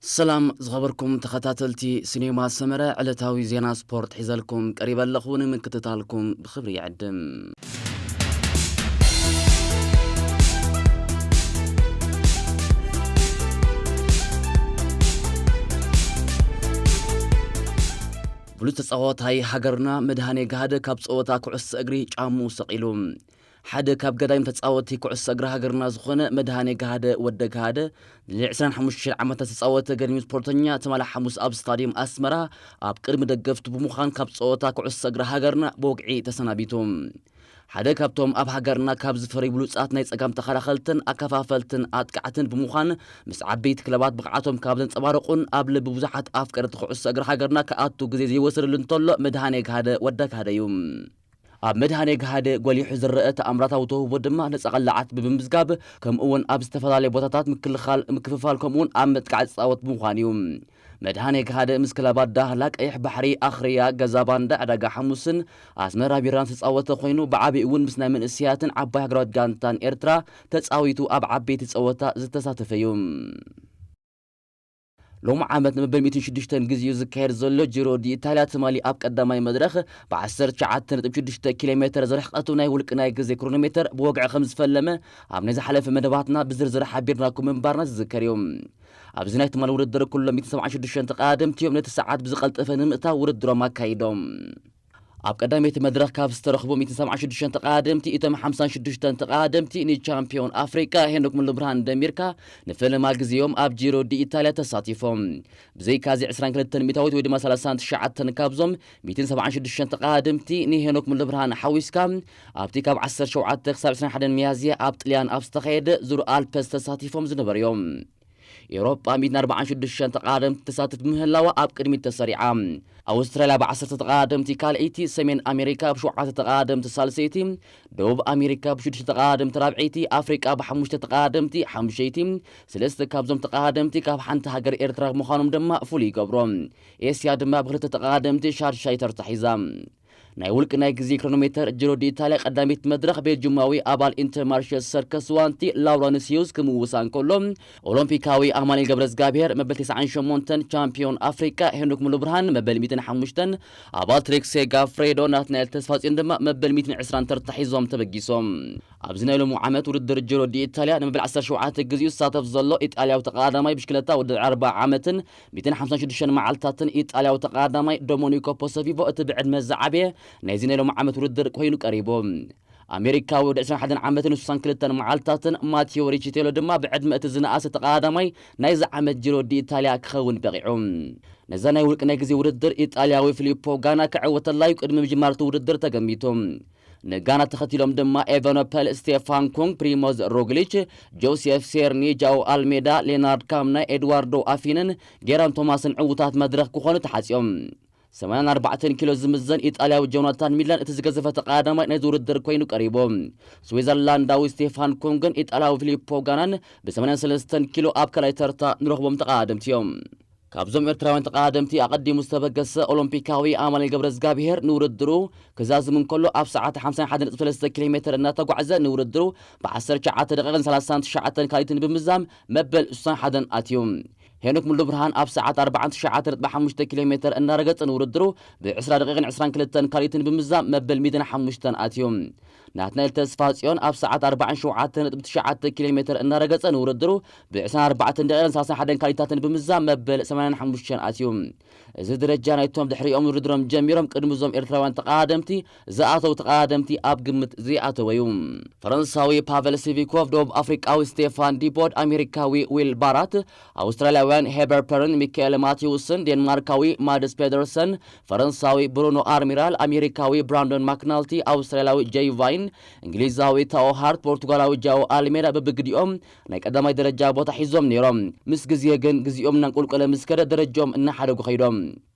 ሰላም ዝኸበርኩም ተኸታተልቲ ሲኔማ ሰመረ፣ ዕለታዊ ዜና ስፖርት ሒዘልኩም ቀሪበ ኣለኹ። ንምክትታልኩም ብኽብሪ ይዕድም። ብሉጽ ተጻዋታይ ሃገርና መድሃኔ ገሃደ ካብ ጸወታ ኩዕሶ እግሪ ጫምኡ ሰቒሉ። ሓደ ካብ ገዳይም ተጻወቲ ኩዕሶ እግሪ ሃገርና ዝኾነ መድሃኔ ገሃደ ወደ ገሃደ፣ ንልዕሊ ዕስራን ሓሙሽተን ዓመታት ዝተጻወተ ገዲም ስፖርተኛ፣ ትማሊ ሓሙስ ኣብ ስታድየም ኣስመራ ኣብ ቅድሚ ደገፍቱ ብምዃን ካብ ጸወታ ኩዕሶ እግሪ ሃገርና ብወግዒ ተሰናቢቱ። ሓደ ካብቶም ኣብ ሃገርና ካብ ዝፈርዩ ብሉጻት ናይ ጸጋም ተኸላኸልትን ኣከፋፈልትን ኣጥቃዕትን ብምዃን፣ ምስ ዓበይቲ ክለባት ብቕዓቶም ካብ ዘንጸባረቑን ኣብ ልቢ ብዙሓት ኣፍቀርቲ ኩዕሶ እግሪ ሃገርና ክኣቱ ግዜ ዘይወሰደሉ እንተሎ፣ መድሃኔ ገሃደ ወደ ገሃደ እዩ። ኣብ መድሃኔ ገሃደ ጎሊሑ ዝረአ ተኣምራታዊ ተውህቦ ድማ ነጻ ቀላዓት ብምምዝጋብ፣ ከምኡ እውን ኣብ ዝተፈላለየ ቦታታት ምክልኻል፣ ምክፍፋል፣ ከምኡ እውን ኣብ መጥቃዕቲ ዝጻወት ብምዃኑ እዩ። መድሃኔ ገሃደ ምስ ክለባት ዳህላ፣ ቀይሕ ባሕሪ፣ ኣኽርያ፣ ገዛ ባንዳ፣ ዕዳጋ ሓሙስን ኣስመራ ቢራን ዝተጻወተ ኮይኑ፣ ብዓቢኡ እውን ምስ ናይ መንእሰያትን ዓባይ ሃገራዊት ጋንታን ኤርትራ ተጻዊቱ ኣብ ዓበይቲ ጸወታ ዝተሳተፈ እዩ። ሎሚ ዓመት ንመበል ሚእትን ሽዱሽተን ግዜኡ ዝካየድ ዘሎ ጂሮ ዲ ኢታልያ፣ ትማሊ ኣብ ቀዳማይ መድረኽ ብ ዓሰርተ ትሽዓተ ነጥቢ ሽዱሽተ ኪሎ ሜተር ዝርሕቐቱ ናይ ውልቂ ናይ ግዜ ክሮኖሜተር ብወግዒ ከም ዝፈለመ ኣብ ናይ ዝሓለፈ መደባትና ብዝርዝር ሓቢርናኩም ምንባርና ዝዝከር እዩ። ኣብዚ ናይ ትማሊ ውድድር ኩሎም ሚእትን ሰብዓን ሽዱሽተን ተቐዳደምቲ እዮም ነቲ ሰዓት ብዝቐልጠፈ ንምእታው ውድድሮም ኣካይዶም። ኣብ ቀዳመይቲ መድረኽ ካብ ዝተረኽቡ ሚእትን ሰብዓን ሽዱሽተን ተቐዳደምቲ፣ እቶም ሓምሳን ሽዱሽተን ተቐዳደምቲ ንቻምፒዮን ኣፍሪቃ ሄኖክ ሙሉብርሃን ደሚርካ ንፈለማ ግዜኦም ኣብ ጂሮ ዲ ኢታልያ ተሳቲፎም። ብዘይካዚ ዕስራን ክልተን ሚእታዊት ወይ ድማ ሰላሳን ትሽዓተን ካብዞም ሚእትን ሰብዓን ሽዱሽተን ተቐዳደምቲ ንሄኖክ ሙሉብርሃን ሓዊስካ ኣብቲ ካብ ዓሰርተ ሸውዓተ ክሳብ ዕስራን ሓደን ሚያዝያ ኣብ ጥልያን ኣብ ዝተኻየደ ዙር ኣልፐስ ተሳቲፎም ዝነበሩ እዮም። ኤውሮጳ ሚእትን ኣርባዓን ሽዱሽተን ተቐዳደምቲ ተሳትፍ ብምህላዋ ኣብ ቅድሚት ተሰሪዓ። ኣውስትራልያ ብዓሰርተ ተቐዳደምቲ ካልኣይቲ፣ ሰሜን ኣሜሪካ ብሸውዓተ ተቐዳደምቲ ሳልሰይቲ፣ ደቡብ ኣሜሪካ ብሽዱሽተ ተቐዳደምቲ ራብዐይቲ፣ ኣፍሪቃ ብሓሙሽተ ተቐዳደምቲ ሓሙሸይቲ፣ ሰለስተ ካብዞም ተቐዳደምቲ ካብ ሓንቲ ሃገር ኤርትራ ምዃኖም ድማ ፍሉይ ይገብሮ። ኤስያ ድማ ብክልተ ተቐዳደምቲ ሻድሻይ ተርታ ሒዛ። ናይ ውልቂ ናይ ግዜ ክሮኖሜተር ጂሮ ዲ ኢታልያ ቀዳሚት መድረኽ ቤልጅማዊ ኣባል ኢንተርማርሸ ሰርከስ ዋንቲ ላውረንስ ሂውዝ ክምውሳ እንከሎ፣ ኦሎምፒካዊ ኣማኑኤል ገብረዝጋብሄር መበል ተስዓን ሸሞንተን፣ ቻምፒዮን ኣፍሪቃ ሄኖክ ሙሉብርሃን መበል ሚእትን ሓሙሽተን፣ ኣባል ትሬክሴ ጋፍሬዶ ናትናኤል ተስፋጽዮን ድማ መበል ሚእትን ዕስራን ተርታ ሒዞም ተበጊሶም። ኣብዚ ናይ ሎሚ ዓመት ውድድር ጂሮ ዲ ኢታልያ ንመበል ዓሰርተ ሸውዓተ ግዜኡ ዝሳተፍ ዘሎ ኢጣልያዊ ተቐዳዳማይ ብሽክለታ ወዲ ኣርብዓ ዓመትን ሚእትን ሓምሳን ሽዱሽተን መዓልታትን ኢጣልያዊ ተቐዳዳማይ ዶሞኒኮ ፖሶቪቮ እቲ ብዕድመ ዝዓበየ ናይዚ ናይ ሎሚ ዓመት ውድድር ኮይኑ ቀሪቡ። ኣሜሪካዊ ወዲ ዕስራን ሓደን ዓመትን ሱሳን ክልተን መዓልታትን ማቲዮ ሪቺቴሎ ድማ ብዕድመ እቲ ዝነኣሰ ተቐዳዳማይ ናይዚ ዓመት ጂሮ ዲ ኢታልያ ክኸውን በቒዑ። ነዛ ናይ ውልቂ ናይ ግዜ ውድድር ኢጣልያዊ ፊሊፖ ጋና ክዕወተላ እዩ ቅድሚ ምጅማር እቲ ውድድር ተገሚቱ። ንጋና ተኸቲሎም ድማ ኤቨኖፐል፣ ስቴፋን ኩንግ፣ ፕሪሞዝ ሮግሊች፣ ጆሴፍ ሴርኒ፣ ጃኦ ኣልሜዳ፣ ሌናርድ ካምና፣ ኤድዋርዶ ኣፊንን ጌራን ቶማስን ዕዉታት መድረኽ ክኾኑ ተሓጽዮም። ሰማንያን ኣርባዕተን ኪሎ ዝምዘን ኢጣልያዊ ጆናታን ሚላን እቲ ዝገዘፈ ተቐዳዳማይ ናይዚ ውድድር ኮይኑ ቀሪቡ። ስዊዘርላንዳዊ ስቴፋን ኩንግን ኢጣልያዊ ፊሊፖ ጋናን ብ ሰማንያን ሰለስተን ኪሎ ኣብ ካልኣይ ተርታ ንረኽቦም ተቐዳደምቲ እዮም። ካብዞም ኤርትራውያን ተቐዳደምቲ ኣቐዲሙ ዝተበገሰ ኦሎምፒካዊ ኣማኑኤል ገብረዝጋብሄር ንውድድሩ ክዛዝም እንከሎ፣ ኣብ ሰዓት ሓምሳን ሓደን ነጥቢ ሰለስተ ኪሎ ሜተር እናተጓዕዘ ንውድድሩ ብ ዓሰርተ ትሽዓተ ደቂቕን ሰላሳን ትሽዓተን ካልኢትን ብምዛም መበል ሱሳን ሓደን ኣትዩ። ሄኖክ ሙሉብርሃን ኣብ ሰዓት ኣርባዓን ትሽዓተ ነጥቢ ሓሙሽተ ኪሎ ሜተር እናረገጸ ንውድድሩ ብ ዕስራ ደቂቕን ዕስራን ክልተን ካልኢትን ብምዛም መበል ሚእትን ሓሙሽተን ኣትዩ። ናትናኤል ተስፋጽዮን ኣብ ሰዓት ኣርባዓን ሸውዓተ ነጥቢ ትሽዓተ ኪሎ ሜተር እናረገጸ ንውድድሩ ብ ዕስራን ኣርባዕተን ደቂቕን ሰላሳን ሓደን ካልኢታትን ብምዛም መበል ሰማንያን ሓሙሽተን ኣትዩ። እዚ ደረጃ ናይቶም ድሕሪኦም ውድድሮም ጀሚሮም ቅድሚ እዞም ኤርትራውያን ተቐዳደምቲ ዝኣተው ተቐዳደምቲ ኣብ ግምት ዘይኣተወ እዩ። ፈረንሳዊ ፓቨል ሲቪኮቭ፣ ደቡብ ኣፍሪቃዊ ስቴፋን ዲቦድ፣ ኣሜሪካዊ ዊል ባራት፣ ኣውስትራልያውያን ሄበር ፐርን ሚካኤል ማቴውስን፣ ዴንማርካዊ ማድስ ፔደርሰን፣ ፈረንሳዊ ብሩኖ ኣርሚራል፣ ኣሜሪካዊ ብራንዶን ማክናልቲ፣ ኣውስትራልያዊ ጄይ ቫይን፣ እንግሊዛዊ ታኦ ሃርት፣ ፖርቱጋላዊ ጃኦ ኣልሜዳ ብብግዲኦም ናይ ቀዳማይ ደረጃ ቦታ ሒዞም ነይሮም። ምስ ግዜ ግን ግዜኦም እናንቆልቆለ ምስ ከደ ደረጃኦም እናሓደጉ ከይዶም።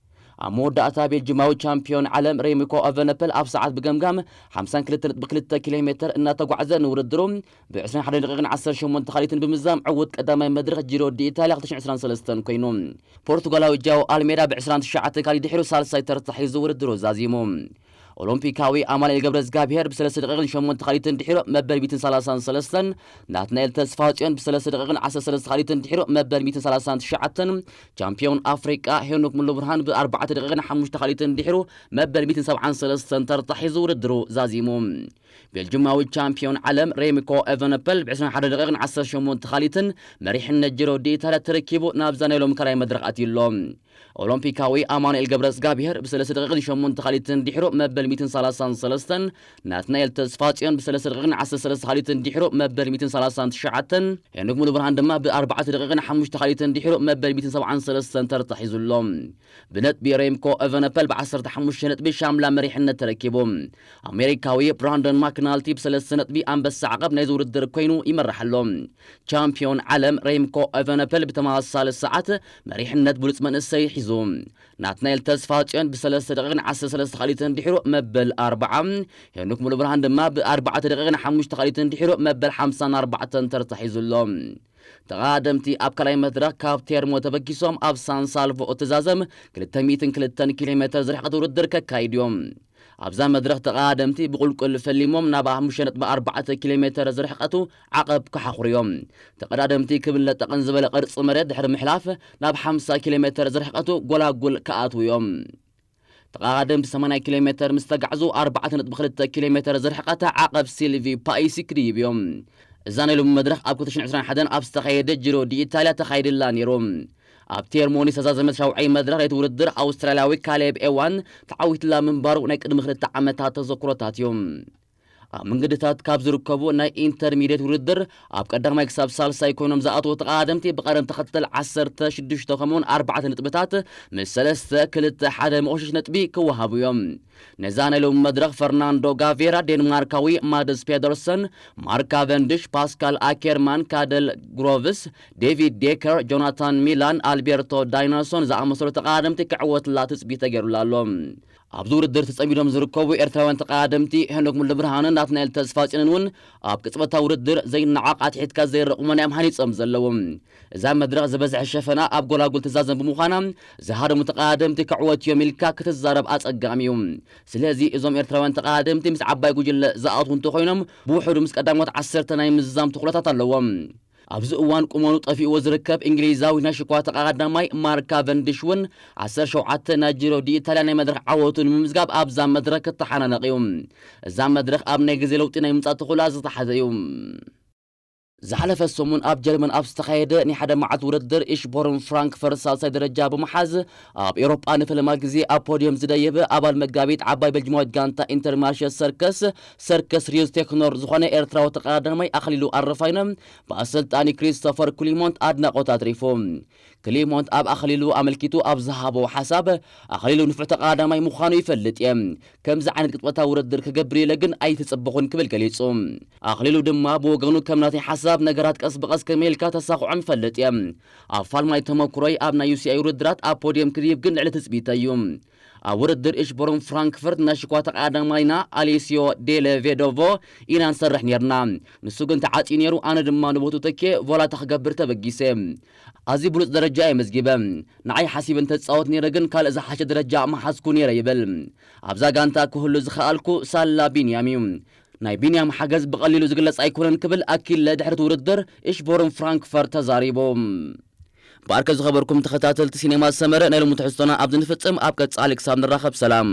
ኣብ መወዳእታ ቤልጅማዊ ቻምፒዮን ዓለም ሬሚኮ ኦቨነፐል ኣብ ሰዓት ብገምጋም ሓምሳን ክልተን ነጥቢ ክልተ ኪሎ ሜተር እናተጓዕዘ ንውድድሩ ብ ዕስራን ሓደን ደቂቕን ዓሰርተ ሸሞንተ ካልኢትን ብምዛም ዕዉት ቀዳማይ መድረኽ ጂሮ ዲ ኢታልያ ክልተ ሽሕን ዕስራን ሰለስተን ኮይኑ። ፖርቱጋላዊ ጃኦ ኣልሜዳ ብ ዕስራን ትሽዓተ ካልኢት ድሒሩ ሳልሳይ ተርታ ሒዙ ውድድሩ ዛዚሙ። ኦሎምፒካዊ ኣማኑኤል ገብረዝጋብሔር ብሰለስተ ደቂቕን ሸሞንተ ተኻሊትን ድሒሩ መበል ሚእትን ሰላሳን ሰለስተን፣ ናትናኤል ተስፋጽዮን ብሰለስተ ደቂቕን ዓሰርተ ሰለስተ ተኻሊትን ድሒሩ መበል ሚእትን ሰላሳን ትሽዓተን፣ ቻምፒዮን ኣፍሪቃ ሄኖክ ሙሉብርሃን ብኣርባዕተ ደቂቕን ሓሙሽተ ተኻሊትን ድሒሩ መበል ሚእትን ሰብዓን ሰለስተን ተርታ ሒዙ ውድድሩ ዛዚሙ። ቤልጅማዊ ቻምፒዮን ዓለም ሬምኮ ኤቨነፐል ብ ዕስራን ሓደ ደቂቕን ዓሰርተ ሸሞንተ ተኻሊትን መሪሕነት ጅሮ ዲ ኢታልያ ተረኪቡ ናብዛ ናይ ሎሚ ካልኣይ መድረኽ ኣትዩ ኣሎ። ኦሎምፒካዊ ኣማኑኤል ገብረዝጋብሔር ብሰለስተ ደቂቕን ሸሞንተ ተኻሊትን ድሒሩ መበል ሚእትን ሰላሳን ሰለስተን፣ ናትናኤል ተስፋጽዮን ብሰለስተ ደቂቕን ዓሰርተ ሰለስተ ተኻሊትን ድሒሩ መበል ሚእትን ሰላሳን ትሽዓተን፣ ሄኖክ ሙሉብርሃን ድማ ብኣርባዕተ ደቂቕን ሓሙሽተ ተኻሊትን ድሒሩ መበል ሚእትን ሰብዓን ሰለስተን ተርታ ሒዙ ኣሎ። ብነጥቢ ሬምኮ ኤቨነፐል ብ ዓሰርተ ሓሙሽተ ነጥቢ ሻምላ መሪሕነት ተረኪቡ። ኣሜሪካዊ ብራንደን ማክናልቲ ብሰለስተ ነጥቢ ኣንበሳ ዓቐብ ናይዚ ውድድር ኮይኑ ይመርሕ ኣሎ። ቻምፒዮን ዓለም ሬምኮ ኤቨነፐል ብተመሳሳሊ ሰዓት መሪሕነት ብሉጽ መንእሰይ ሒዙ። ናትናኤል ተስፋጽዮን ብሰለስተ ደቂቕን ዓሰርተ ሰለስተ ተኻሊትን ድሒሩ መበል ኣርብዓ፣ ሄኖክ ሙሉብርሃን ድማ ብኣርባዕተ ደቂቕን ሓሙሽተ ተኻሊትን ድሒሩ መበል ሓምሳን ኣርባዕተን ተርታ ሒዙ ኣሎ። ተቐዳደምቲ ኣብ ካልኣይ መድረኽ ካብ ቴርሞ ተበጊሶም ኣብ ሳን ሳልቮ እትዛዘም ክልተ ሚእትን ክልተን ኪሎ ሜትር ዝርሕቐት ውድድር ከካይዱ እዮም። ኣብዛ መድረኽ ተቐዳደምቲ ብቁልቁል ፈሊሞም ናብ ሓሙሽተ ነጥቢ ኣርባዕተ ኪሎ ሜትር ዝርሕቐቱ ዓቐብ ክሓኹሩ እዮም። ተቐዳደምቲ ክብን ለጠቕን ዝበለ ቅርጺ መሬት ድሕሪ ምሕላፍ ናብ ሓምሳ ኪሎ ሜትር ዝርሕቐቱ ጎላጉል ክኣትዉ እዮም። ተቐዳደምቲ ሰማንያ ኪሎ ሜትር ምስ ተጋዕዙ ኣርባዕተ ነጥቢ ክልተ ኪሎ ሜትር ዝርሕቐት ዓቐብ ሲልቪ ፓኢሲ ክድይብ እዮም። እዛ ናይ ሎሚ መድረኽ ኣብ ክልተ ሽሕን ዕስራን ሓደን ኣብ ዝተኻየደ ጅሮ ዲ ኢታልያ ተኻይድላ ነይሩ። ኣብ ቴርሞኒ ዝተዛዘመት ሻውዓይ መድረኽ ናይቲ ውድድር ኣውስትራልያዊ ካሌብ ኤዋን ተዓዊትላ ምንባሩ ናይ ቅድሚ ክልተ ዓመታት ተዘክሮታት እዩ። ኣብ መንገድታት ካብ ዝርከቡ ናይ ኢንተርሚዲየት ውድድር ኣብ ቀዳማይ ክሳብ ሳልሳይ ኮይኖም ዝኣትዉ ተቐዳደምቲ ብቐደም ተኸተል ዓሰርተ ሽዱሽተ ከምኡውን ኣርባዕተ ነጥብታት ምስ ሰለስተ ክልተ ሓደ መቑሸሽ ነጥቢ ክወሃቡ እዮም። ነዛ ናይ ሎሚ መድረኽ ፈርናንዶ ጋቬራ፣ ዴንማርካዊ ማድስ ፔደርሰን፣ ማርክ ካቨንድሽ፣ ፓስካል ኣኬርማን፣ ካደል ግሮቭስ፣ ዴቪድ ዴከር፣ ጆናታን ሚላን፣ ኣልቤርቶ ዳይናሶን ዝኣመሰሉ ተቐዳደምቲ ክዕወትላ ትጽቢት ተገይሩላ ኣሎ። ኣብዚ ውድድር ተጸሚዶም ዝርከቡ ኤርትራውያን ተቐዳደምቲ ሄኖክ ሙሉብርሃንን ናትናኤል ተስፋጽዮንን እውን ኣብ ቅጽበታዊ ውድድር ዘይነዓቕ ኣትሒትካ ዘይረ ቁመና እዮም ሃኒጾም ዘለዉ። እዛ መድረኽ ዝበዝሐ ሸፈና ኣብ ጎላጉል ትዛዘም ብምዃና ዝሃደሙ ተቐዳደምቲ ክዕወት እዮም ኢልካ ክትዛረብ ኣጸጋሚ እዩ። ስለዚ እዞም ኤርትራውያን ተቐዳደምቲ ምስ ዓባይ ጉጅለ ዝኣትዉ እንተኾይኖም ብውሕዱ ምስ ቀዳሞት ዓሰርተ ናይ ምዝዛም ተኽእሎታት ኣለዎም። ኣብዚ እዋን ቁመኑ ጠፊእዎ ዝርከብ እንግሊዛዊ ናይ ሽኳ ተቐዳዳማይ ማርክ ካቨንድሽ እውን ዓሰርተ ሸውዓተ ናይ ጂሮ ዲ ኢታልያ ናይ መድረኽ ዓወቱ ንምምዝጋብ ኣብዛ መድረኽ ክተሓናነቕ እዩ። እዛ መድረኽ ኣብ ናይ ግዜ ለውጢ ናይ ምምጻእ ተኽእሎኣ ዝተሓዘ እዩ። ዝሓለፈ ሰሙን ኣብ ጀርመን ኣብ ዝተኻየደ ናይ ሓደ መዓልቲ ውድድር ኢሽቦርን ፍራንክፈርት ሳልሳይ ደረጃ ብምሓዝ ኣብ ኤውሮጳ ንፈለማ ግዜ ኣብ ፖድዮም ዝደየበ ኣባል መጋቢት ዓባይ ቤልጅማዊት ጋንታ ኢንተርማርሸ ሰርከስ ሰርከስ ሪዮስ ቴክኖር ዝኾነ ኤርትራዊ ተቐዳዳማይ ኣኽሊሉ ኣረፋይነ ብኣሰልጣኒ ክሪስቶፈር ክሊሞንት ኣድናቖት ኣትሪፉ። ክሊሞንት ኣብ ኣኽሊሉ ኣመልኪቱ ኣብ ዝሃቦ ሓሳብ ኣኽሊሉ ንፉዕ ተቐዳዳማይ ምዃኑ ይፈልጥ እየ። ከምዚ ዓይነት ቅጥበታዊ ውድድር ክገብር ኢለ ግን ኣይተጸበኹን ክብል ገሊጹ። ኣኽሊሉ ድማ ብወገኑ ከም ናተይ ሓሳብ ነገራት ቀስ ብቐስ ከመይ ኢልካ ተሳኽዖም ይፈልጥ እየ። ኣብ ፋልማይ ተመክሮይ ኣብ ናይ ዩ ሲ ኣይ ውድድራት ኣብ ፖድየም ክድይብ ግን ልዕሊ ትጽቢተይ እዩ። ኣብ ውድድር ኢሽቦርን ፍራንክፈርት ናይ ሽኳ ተቐዳዳማይና ኣሊስዮ ዴለ ቬዶቮ ኢና ንሰርሕ ኔርና። ንሱ ግን ተዓጽዩ ኔሩ፣ ኣነ ድማ ንቦትኡ ተኪኤ ቮላታ ክገብር ተበጊሰ። ኣዝዩ ብሉጽ ደረጃ እየ መዝጊበ። ንዓይ ሓሲበ እንተጻወት ኔረ ግን ካልእ ዝሓሸ ደረጃ ምሓዝኩ ኔረ ይብል። ኣብዛ ጋንታ ክህሉ ዝኸኣልኩ ሳላ ቢንያም እዩ። ናይ ቢንያም ሓገዝ ብቐሊሉ ዝግለጽ ኣይኮነን ክብል ኣኪለ ድሕሪ እቲ ውድድር ኢሽቦርን ፍራንክፈርት ተዛሪቡ። ብኣርከ ዝኸበርኩም ተኸታተልቲ ሲኔማ ሰመረ ናይ ሎሚ ትሕዝቶና ኣብዚ ንፍጽም። ኣብ ቀጻሊ ክሳብ ንራኸብ ሰላም።